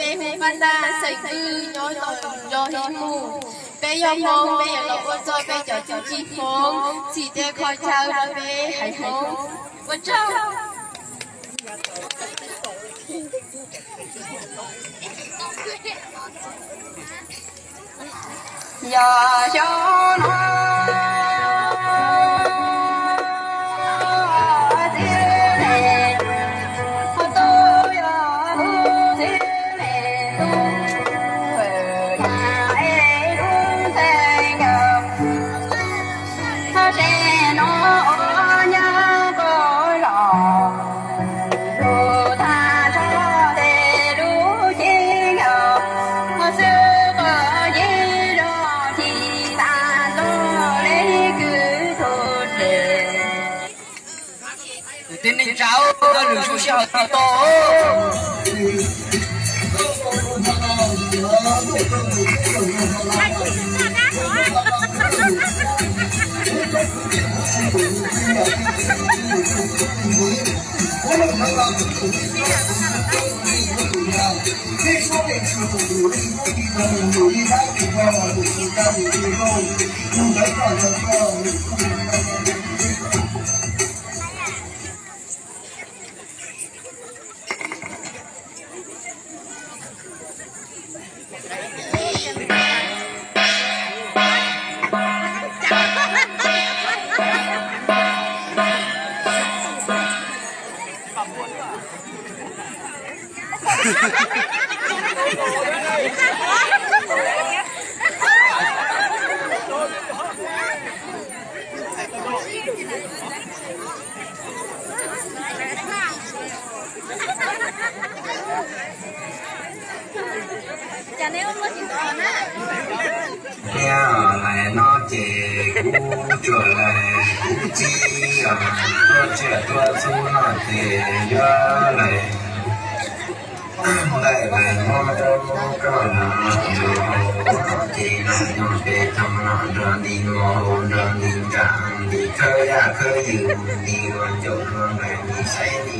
Peb hu Paj Ntaj xeem Kwj nyob tom zos Hib Mus. Peb yog Hmoob, peb yuav los ua txog peb cov txuj ci Hmoob, txhim tej qhov chaw rau peb haiv Hmoob. Ua tsaug. Yog xyoo no txij li, tub yog tub txij li tub, yam es lub ntees yog, txhob tseem no ua nyab qoj los, lub tag nrho tes lub cev yog, xwb qhov yeej zog tsis tas nto li kwv tug tes. Kwv tij neej tsa, koj lwm zoo sij hawm tsis tau. Thiab lais no ces kuv tsuas lais kuv txiv os, tuaj tsiaj tuaj txhu no ces yuav lais ntaim lais mob rau koj no, ces no nyob peb tau no nrog nti mos nrog nti nra nti khawb yaj khawb yws nti ua ncaum ua nplaig nti saib nti